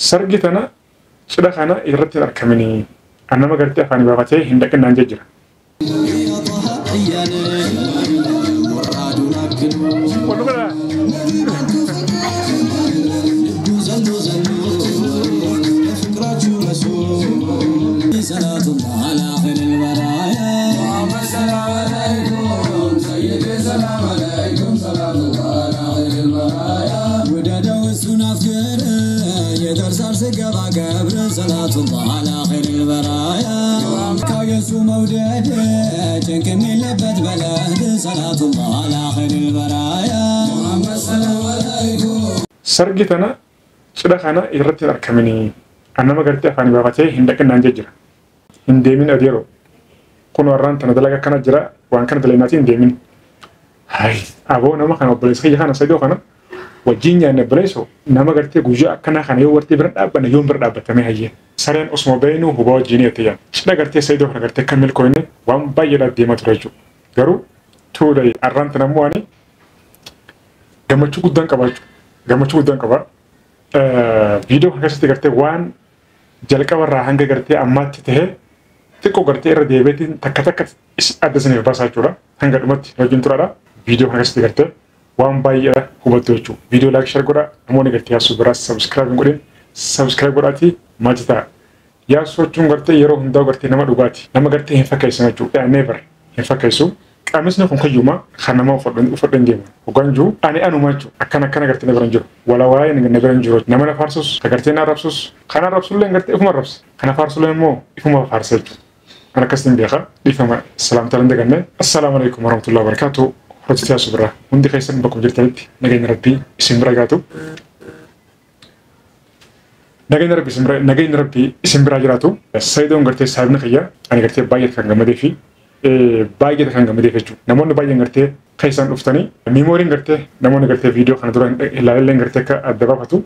Sargi tana cidha kana irratti hin argaminii. An nama gartee afaanii baafatee hin dhaqin naan jira. Sargi tana cidha kana irratti hin argaminii. An nama gartee afaanii baafatee hin dhaqin naan jira. Hin deemin adeeroo. Kun warraan tana dalaga akkana jira waan kana dalagnaatiin hin deemin. Hai aboo nama kana obboleessa kiyya kana Saidoo kana wajjin nyaanne obboleessoo nama gartee guyyaa akkanaa kana yoo gartee bira dhaabbanne yoom bira dhaabbatame hayyee. Sareen osuma beeknuu hubaa wajjin jette yaa. Cidha gartee Saidoo kana gartee kan milkooyne waan baay'eedhaaf deemaa ture jechuudha. Garuu tuudha arraan tana immoo ani gammachuu guddaan qaba jechuudha. Gammachuu guddaan qaba. Viidiyoo kana keessatti gartee waan jalqabarraa hanga gartee ammaatti ta'e xiqqoo gartee irra deebiitiin takka takka adda isiniif baasaa jechuudha. Hanga dhumatti wajjin turaadha. Viidiyoo kana keessatti gartee waan baay'eedha hubattu jechuudha. Viidiyoo like share godhaa. Namoonni gartee Yaasuu biraas subscribe hin godhin subscribe godhaatii maatii ta'a. Yaasuu jechuun gartee yeroo hundaa gartee nama dhugaati. Nama gartee hin fakkeessan jechuudha. Never hin fakkeessu. Qamisni kun kayyuma kan nama uffadhu hin deemu. Hoggaan jiru ani anuma jechuudha. Akkana akkana gartee na bira hin jiru. Wala waa'ee na bira hin jiru. Nama na faarsus, ka gartee na arrabsus, kan arrabsullee gartee ifuma arrabsa. Kana faarsullee immoo ifuma faarsa jechuudha. An akkasiin beeka. Dhiifama salaamtaa hin daganne. Assalaamu alaikum warahmatullahi wabarakatuh. Hojjetaa Yaasuu biraa. Hundi keessan bakkuma jirtanitti nageenya Rabbii isin bira gaatu. Nageenya Rabbii isin bira nageenya Rabbii isin bira jiraatu. Saidoon gartee saahibni kiyya ani gartee baay'ee kan gammadee fi baay'ee kan gammadeef jechuudha. Namoonni baay'een gartee keessaan dhuftanii memory-n gartee namoonni gartee viidiyoo kana dura ilaalalleen gartee akka adda baafatu.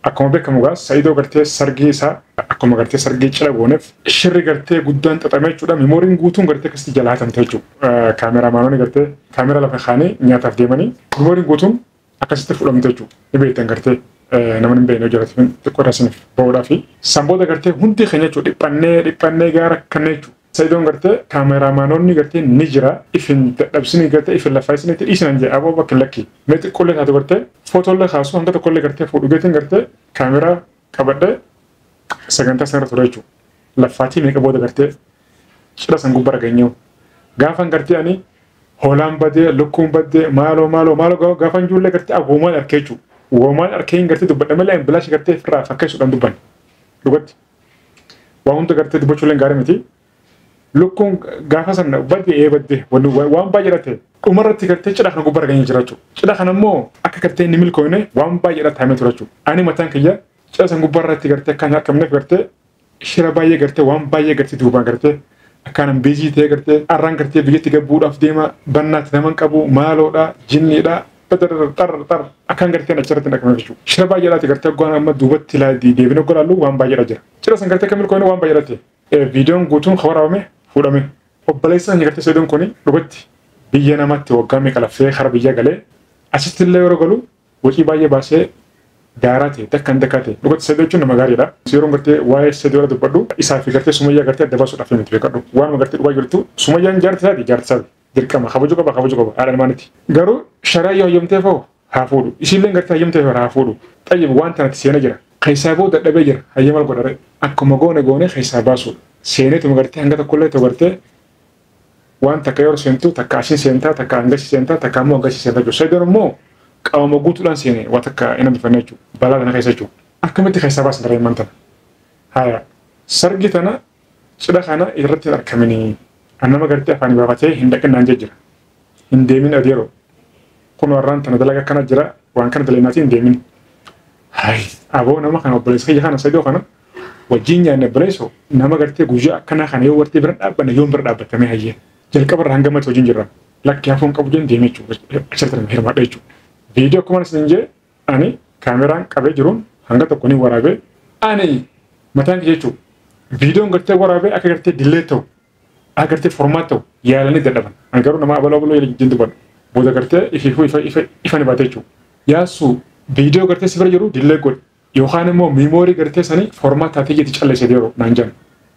Akkuma beekamu gaa Saidoo gartee sargii isaa akkuma gartee sargii cidha gooneef shirri gartee guddaan xaxamee jechuudha. Memory-n guutuun gartee akkasitti jalaa hatamte jechuudha. Kaameraamaanonni gartee kaameraa lafa kaanii nyaataaf deemanii memory-n guutuun akkasitti fudhamte jechuudha. Ni beektan gartee namni hin beekne hojjetu xiqqoo irraa isiniif bahuudhaa fi sanboota gartee hundi keenya jechuudha dhiphannee dhiphannee gaara kanneen jechuudha. Saidoon gartee kaameraamaanonni gartee ni jira ifin dadhabsini gartee ifin laffaisinitti dhiisinan jee aboo bakka lakki. Mee xiqqoollee taatu gartee footollee kaasuu hanga tokkollee gartee fuudhu geetiin gartee kaameraa qabadhee sagantaa sanarra ture jechuudha. Laffaatii meeqa booda gartee cidha san gubbaa dhageenyeewu. Gaafan gartee ani hoolaan badee lukkuun badee maaloo maaloo maaloo gaafan ijoollee gartee agoomaan arkee jechuudha. Woomaan arkee hin gartee dubbadha malee bilaashi gartee ofirraa fakkeessuudhaan dubbanne. Dhugatti. Waa hunda gartee dubbachuullee gaarii miti. Lukkuun gaafa sana badde ee badde waan baay'eedha ta'e. Dhumarratti gartee cidha kana gubbaa arganii jira jechuudha. Cidha kana immoo akka gartee inni milkoofne waan baay'eedha taa'amee ture jechuudha. Ani mataan kiyya cidha san gubbaa irratti gartee akka hin argamneef gartee shira baay'ee gartee waan baay'ee gartee duubaan gartee akkaan beezii ta'ee gartee arraan gartee biyyatti gabbuudhaaf deema bannaatti naman qabu maaloodha jinniidha xar xar akkaan gartee achirratti hin argamne jechuudha. Shira baay'eedhaati gartee goon amma duubatti deebine golaallu waan baay'eedha jira. Cidha san gartee akka milkoofne waan baay'eedha ta'e. Viidiyoon guutuun kan waraabame fuudhame. Obboleessa inni gartee Saidoon kuni dhugatti biyya namatti waggaa meeqa laffee kara biyya galee asitti illee yeroo galu wacii baay'ee baasee daaraa ta'e takka hin takkaa ta'e dhugatti Saidoo jechuun nama gaariidha. Yeroo gartee waa'ee Saidoo irra dubbadhu isaa fi gartee Sumayyaa gartee adda baasuudhaaf miti beekadhu. Waanuma gartee dhugaa jirtu Sumayyaan jaarti isaati jaarti isaati dirqama kabajuu qaba kabajuu qaba haadha ilmaaniiti. Garuu sharaa yoo hayyamteef hoo haa fuudhu isiillee gartee hayyamteef haa fuudhu. Xayyib waan tanatti seenee jira. Keessaa boo dadhabee jira hayyama godhare akkuma goone goone keessaa baasuudha. Seeneetuma gartee hanga tokkollee ta'u gartee waan takka yeroo seentu takka asii seentaa takka hangasii seentaa takka ammoo hangasii seentaa jiru. Saidoon immoo qaama guutuudhaan seene waan takka hin hambifanne jechuudha. Balaa kana keessa jechuudha. Akkamitti keessaa baasan daree himan tana? Haya sargi tana cidha kana irratti hin argaminii. An nama gartee afaanii baafatee hin dhaqin naan jira. Hin deemin adeeroo. Kun warraan tana dalaga akkana jira waan kana dalagnaatiin hin deemin. Hai aboo nama kana obboleessa kiyya kana Saidoo kana wajjin nyaanne obboleessoo nama gartee guyyaa akkanaa kana yoo gartee bira dhaabbanne yoom bira dhaabbatame hayyee. Jalqaba irraa hanga ammatti wajjin jirra. Lakki hafuun qabu jeen deemee jechuudha. Achirratti nama hirmaadha jechuudha. Viidiyoo akkuma isin jee ani kaameraan qabee jiruun hanga tokko ni waraabee ani mataan kiyya jechuudha. Viidiyoon gartee waraabee akka gartee dillee ta'u akka gartee formaat ta'u yaalanii dadhaban. Ani garuu nama abaloo abaloo jeen dubbadhu. Booda gartee ifiifuu ifa ifa ifa ni baate jechuudha. Yaasuu viidiyoo gartee si bira jiru dillee godhi. Yookaan immoo memory gartee sanii format taatee jetti calleessee yeroo naan jedhan.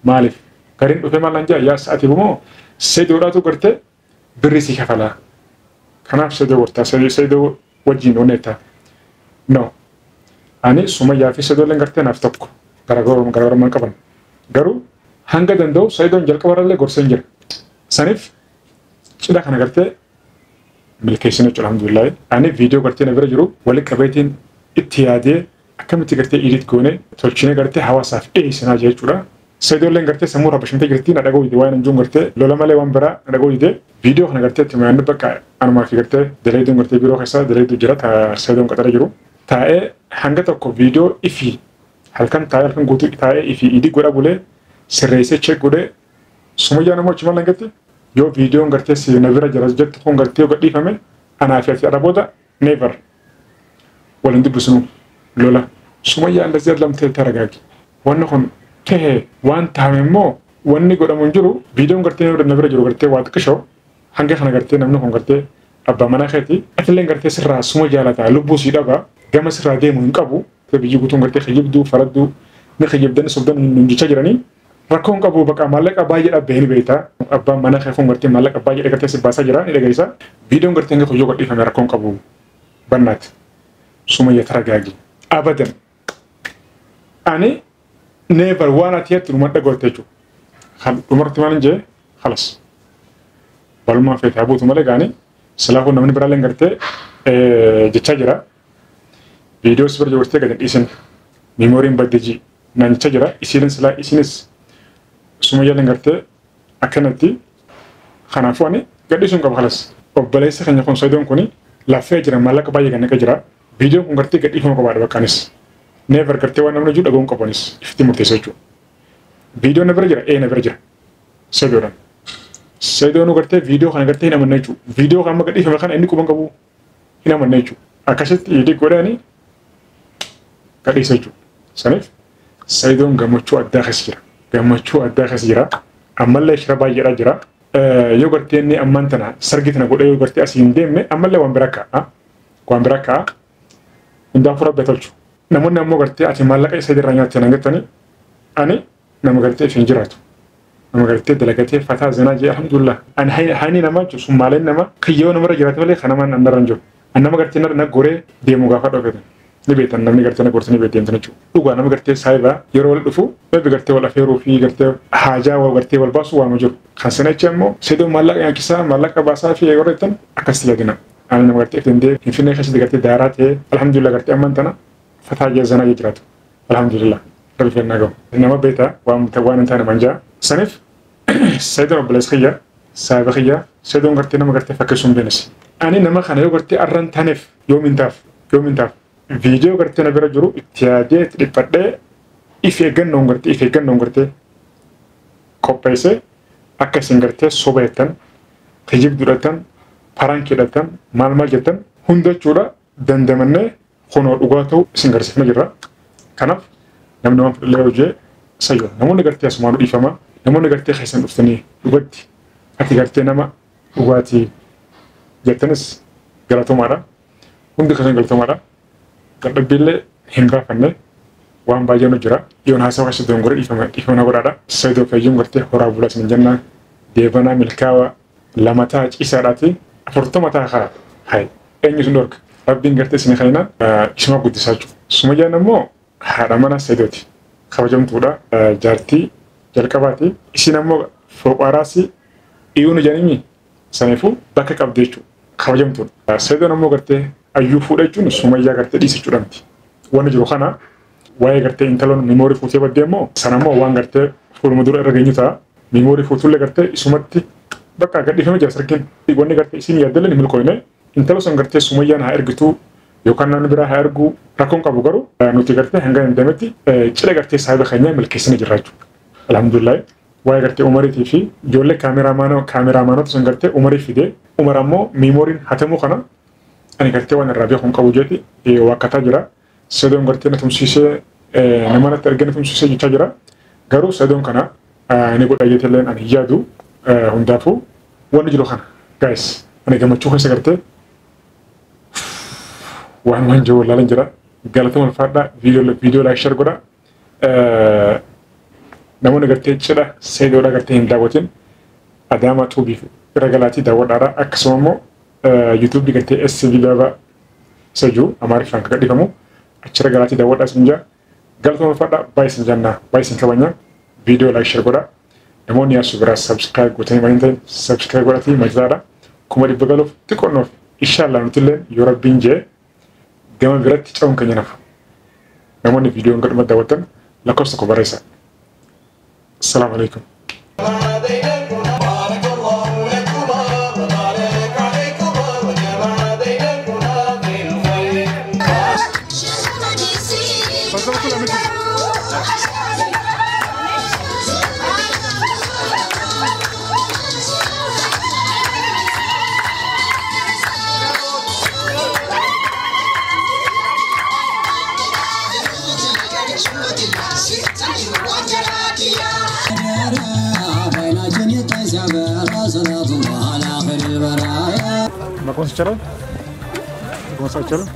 Maaliif? Gariin dhufee maal naan jedha yaa sa'aatii immoo Sayidoodhaatu gartee birrii si kafalaa. Kanaaf Sayidoo gortaa Sayidoo wajjin onneetta. No. Ani Sumayyaa fi Sayidoolleen gartee naaf tokko garaagarummaa qaban. Garuu hanga danda'u Sayidoon jalqabarrallee gorsee hin jira. Saniif cidha kana gartee milkeessine jechuudha alhamdulillahi. Ani viidiyoo gartee na bira jiru walitti qabeetiin itti yaadee akkamitti gartee edit goone tolchinee gartee hawaasaaf dhiyeessinaa jechuudha. Sayidoolleen gartee sammuu rabbashamtee jirti na dhaga'uu dide waan hin jiru gartee lola malee waan biraa na dhaga'uu dide viidiyoo kana gartee itti mayaannu bakka anumaa fi gartee daleeduun gartee biiroo keessa daleedu jira Sayidoon qaxaree jiru. Taa'ee hanga tokko viidiyoo ifii halkan taa'ee halkan guutuu taa'ee ifii idii godha bulee sirreessee check godhee Sumayyaan immoo achi maal hangetti yoo viidiyoon gartee si na bira jira jettu kun gartee yoo gadhiifame anaa fi ati adha booda never waliin dubbisnu lola. Sumayyaa እንደዚህ አይደለም ተረጋጊ wanni kun tahe waan tahame immoo wanni godhamu hin jiru viidiyoon gartee na bira jiru gartee waa xiqqishoo hanga kana gartee namni kun gartee abbaa manaa keeti atilleen gartee sirraa suma jaalataa lubbuu sii dhaba gama sirraa deemu hin qabu biyyi guutuun gartee kijibduu faradduu ni kijibdan sobdan hin jechaa jiranii rakkoon qabu baqa maallaqa baay'ee dhabbee ni beekta abbaan manaa kee kun gartee maallaqa baay'ee gartee si baasaa jira ni dhageessa viidiyoon gartee hanga hoyyoo gadhiifame rakkoon qabu bannaati Sumayya taragaagi abadan ani never waan ati jettu dhuma dhagootte jechuudha dhumarratti maal hin jee halas balumaan feete haa buutu malee gaani silaafuu namni biraallee gartee jechaa jira viidiyoo si bira jiru gadi dhiisin memooriin badde naan jechaa jira isiin silaa isinis Sumayyaan gartee akkanatti kanaafuu ani gadhiisuun qaba halas obboleessa keenya kun Sayidoon kuni laffee jira maallaqa baay'ee kan naqee jira viidiyoon kun gartee gadhiifama qabaadha bakka anis never gartee waan namni jiru dhaga'uun qabu anis ifti murteessa jechuudha. Viidiyoon na bira jira ee na bira jira Sayidoodhaan. Sayidoon gartee viidiyoo kana gartee hin amanne jechuudha. Viidiyoo kan amma gadhiifame kana inni quban qabu hin amanne jechuudha. Akkasitti edit godhanii gadhiisa jechuudha. Saniif Sayidoon gammachuu addaa keessa jira. Gammachuu addaa keessa jira. Ammallee shira baay'eedha jira. Yoo gartee inni ammaan tana sargi tana godhee yoo gartee asii hin deemne ammallee waan bira ka'a. Waan bira ka'a. Hundaafuu rabbi tolchu. Namoonni ammoo gartee ati maallaqa isa irraa nyaatte nan jettanii ani nama gartee ifiin jiraatu. Nama gartee dalagatee fataa zinaa jee alhamdulillah. Ani hayni namaa jechuun summaaleen nama kiyyoo namarra jiraate malee kan namaan andarra hin jiru. Ani nama gartee na goree deemu gaafa dhofetan. Ni beektan namni gartee na gortee ni beektan jechuudha. Dhugaa nama gartee saayibaa yeroo wal dhufu beebi gartee wal afeeruu fi gartee haajaa wal gartee wal baasu waama jiru. Kan sana jecha immoo Sayidoon maallaqa nyaachisaa maallaqa baasaa fi yeroo jettan akkasitti yaadina. Ani nama gartee dandee Finfinnee keessatti gartee daaraa ta'ee alhamdulillah gartee ammaan tana fataa jee zanaa jee jiraatu. Alhamdulillah rabbi fennaa gahu. Nama beektaa waan hin taane manjaa. Saniif Sayidoon obboleessa kiyya saayiba kiyya Sayidoon gartee nama gartee fakkeessuu hin beenes. Ani nama kana yoo gartee arran taaneef yoom hin taaf yoom hin taaf viidiyoo gartee na bira jiru itti yaadee itti dhiphadhee if eeggannoon gartee if eeggannoon gartee qopheessee akka isin gartee soba jettan kijibdu jettan parankii jettan maal maal jettan hunda jechuudha dandamannee kunoo dhugaa ta'u isin garsiifna jirra. Kanaaf namni waan fudhallee hojii sayyoo namoonni gartee asumaan dhiifama namoonni gartee keessan dhuftanii dhugatti ati gartee nama dhugaatii jettanis galatoomaadha. Hundi keessan galatoomaadha. Dadhabbiillee hin baafanne waan baay'een jira. Yoon haasawa keessatti dongoree dhiifama na godhaadha. Sayidoo fayyuun gartee horaa bulaa isin jenna. Deebanaa milkaa'aa lamataa ciisaadhaati. 40 taa haa hayi eenyu sun dhorka. Rabbiin gartee isin kanina isuma guddisaa jechuudha. Sumayyaan immoo haadha mana Sayidooti. Kabajamtuudha. Jaartii jalqabaati. Isin ammoo fooqaaraasi iyyuu nu jedhanii saniifuu bakka qabdi jechuudha. Kabajamtuudha. Sayidoon ammoo gartee ayyuu fuudha jechuun Sumayyaa gartee dhiisa jechuudha miti. Wanni jiru kana waa'ee gartee intaloon miimoorii fuutee baddee immoo sana immoo waan gartee fuuluma dura irra geenyu ta'a. Miimoorii fuutullee gartee isumatti bakka gadhiifame jira sarkiin. Wanni gartee isin yaaddalle ni milkooyne. Intalo sun gartee Sumayyaan haa ergitu yookaan namni biraa haa ergu rakkoon qabu garuu nuti gartee hanga danda'ametti cidha gartee saayiba keenyaa milkeessine jirra jechuudha. Alhamdulillah waa'ee gartee Umariitii fi ijoollee kaameraamaanota sun gartee Umarii fide Umar ammoo miimooriin hatamuu kana ani gartee waan irraa beeku hin qabu jeeti waakkataa jira. Sayidoon gartee na tumsiisee nama natti argee na tumsiisee jechaa jira. Garuu Sayidoon kana ni godha jeetillee ani hin yaadu hundaafuu wanni jiru kana. Guys ani gammachuu keessa gartee waan waan jiru wallaalan jira. Galatuma ulfaadhaa, viidiyoo like share godhaa. Namoonni gartee cidha Sayidoodhaa gartee hin daawwatin Adaamaa Tuubiif irra galaatii daawwadhaadha. Akkasuma immoo yuutuubii gartee SV Baba isa jiru Amaariffaan kan gadhiifamu achirra galaatii daawwadhaa isin jaa. Galatuma ulfaadhaa, baay'ee isin jannaa, baay'ee isin kabajna. Viidiyoo like share godhaa. Namoonni yaasuu biraa subscribe gootanii maal hin ta'in subscribe godhatii majlaadha. 100,000 galuuf xiqqoonnoof inshaallah nuti illee yoo rabbiin jee gama biratti ce'uun keenya nafu. Namoonni viidiyoon gadhuma daawwatan lakkoofsa tokko barreessa. Assalaamu alaikum. بارك الله لكما وبارك عليكما وجمع بينكما في الخير. መቆም ይቻላል? መቆም አይቻልም?